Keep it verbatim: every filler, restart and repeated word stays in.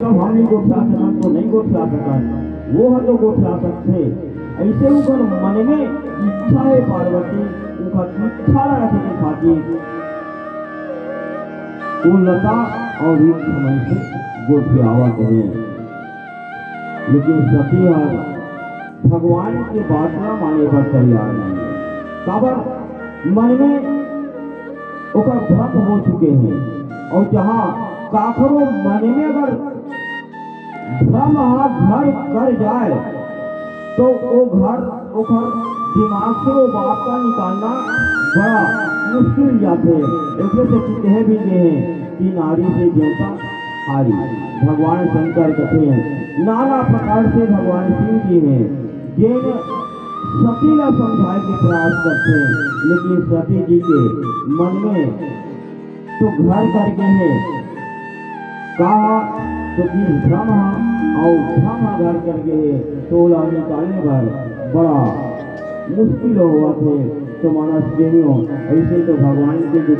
हम नहीं गोठिया सकन तो नहीं गोठिया सकन, वो ह तो गोठिया सकथे। ऐसे उनकर मन में इच्छा है पार्वती, उनकर इच्छा ला रखे के खातिर वो लता और वृक्ष मन से गोठियावत हे। लेकिन सती हर भगवान के बात ला माने बर तैयार नहीं है। काबर? मन में ओकर भ्रम हो चुके हैं। और जहाँ काखरो मन में अगर भ्रम हा घर कर जाए, तो वो घर, ओकर दिमाग से वो बात का निकालना बड़ा मुश्किल जाथे। एक से कि कहे भी गए हैं कि नारी से देवता हारी। भगवान शंकर कथे हैं, नाना प्रकार से भगवान शिव जी हैं, जेन सती ला समझाए के प्रयास करते हैं, लेकिन सती जी के मन में तो घर कर गे हे। का? तो कि भ्रम ह, अउ भ्रम ह घर कर गे हे, तो ओला निकाले बर बड़ा मुश्किल होवत हे। तो मानस प्रेमियों, ऐसे तो भगवान के जो